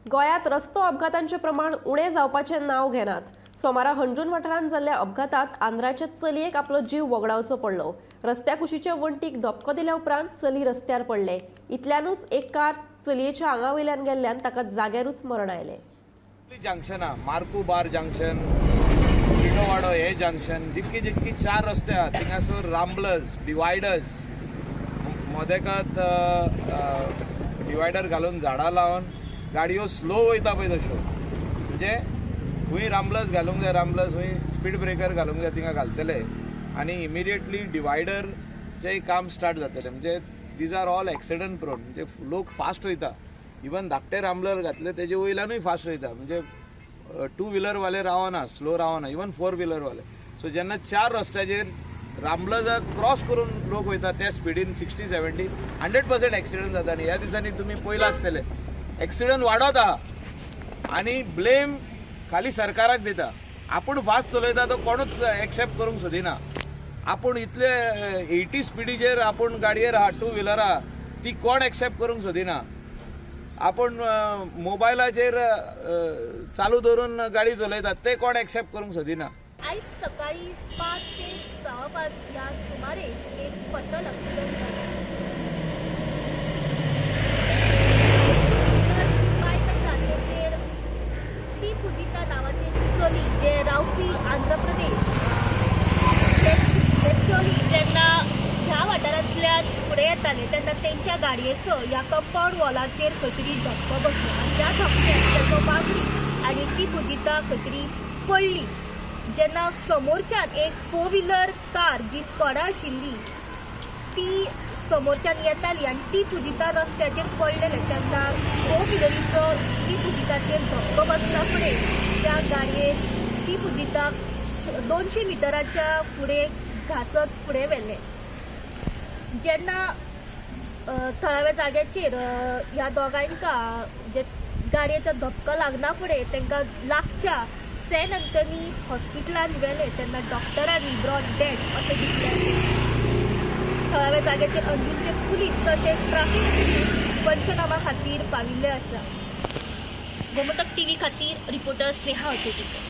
गोंयांत रस्तो अपघातांचे प्रमाण उणें जावपाचें नांव घेनात. सोमारा हणजूण वाठारांत जाल्ल्या अपघातांत आंध्राचे चलयेक आपलो जीव वगडावचो पडलो. रस्त्या कुशीचे वण्टीक धपको दिल्या उपरांत चली रस्त्यार पडले. इतल्यानूच एक कार चलयेच्या आंगा वयल्यान गेल्ल्यान ताका जाग्यारूच मरण आयलें. जंक्शनां मार्कू बार जंक्शन, किटोवाडो हे जंक्शन, जितकी जितकी चार रस्ते आहा थिंगासर रामब्लर्स, डिवायडर्स, मदेकात डिवायडर घालून झाडां लावन गाडयो स्लो वयता पळय तश्यो, म्हणजे खंय रामब्लर्स घालूंक जाय, रामब्लर्स खंय स्पीड ब्रेकर घालूंक जाय थिंगा घालतले आनी इमिडिएटली डिवायडरचेंय काम स्टार्ट जातलें. म्हणजे these are all accident prone, म्हणजे लोक फास्ट वयता, इवन धाकटे रामब्लर घातले तेजे वयल्यानूय फास्ट वयता, म्हणजे टू व्हिलरवाले रावना, स्लो रावना, इवन फोर व्हिलरवाले. सो जेन्ना चार रस्त्याचेर रामब्लर्साक क्रॉस करून लोक वयता त्या स्पिडीन 60 70 100% एक्सिडंट जाता. आनी ह्या दिसांनी तुमी पयलां आसतले एक्सिडंट वाडत आहा आनी ब्लेम खाली सरकाराक दिता. आपूण फास्ट चलयता तो कोणूच एक्सेप्ट करूंक सोदिना. आपूण इतले 80 स्पिडीचेर आपूण गाडयेर आहा, टू व्हिलर आहा, ती कोण एक्सेप्ट करूंक सोदिना. आपूण मोबायलाचेर चालू दवरून गाडी चलयतात ते कोण एक्सेप्ट करूंक सोदिना. आयज सकाळी 5 ते 5:15 ह्या सुमारेस एक फटल एक्सिडंट जालो. बायक आसा तेचेर टी पुजिता नांवाचें चली जे रावपी आंध्र प्रदेश, ते चली जेन्ना ह्या वाठारांतल्यान फुडें येताले तेन्ना तेंच्या गाडयेचो ह्या कंपाउंड वॉलाचेर खंय तरी धपको बसलो आनी ह्या धपक्याक तेचो बागडी आनी टी पुजिता खंय तरी पडली. जेन्ना समोरच्यान एक फोर व्हिलर कार जी स्कॉडा आशिल्ली ती समोरच्यान येताली आनी ती पुजिता रस्त्याचेर पडलेले तेन्ना फोर व्हिलरीचो ती पुजिताचेर धपको बसना फुडें त्या गाडयेन ती पुजिताक 200 मिटराच्या फुडें घांसत फुडें व्हेलें. जेन्ना थळाव्या जाग्याचेर ह्या दोगांयका जे गाडयेचो धपको लागना फुडें तांकां लागच्या सेंट अँथनी हॉस्पिटलान व्हेले तेन्ना डॉक्टरांनी ब्रॉड डेड अशें डिक्लेअर केलें. थळाव्या जाग्याचेर अंजूरचे पुलीस तशेंच ट्राफीक पुलीस पंचनामा खातीर पाविल्ले आसा. गोमंतक टीव्ही खातीर रिपोर्टर स्नेहा असोटीकर.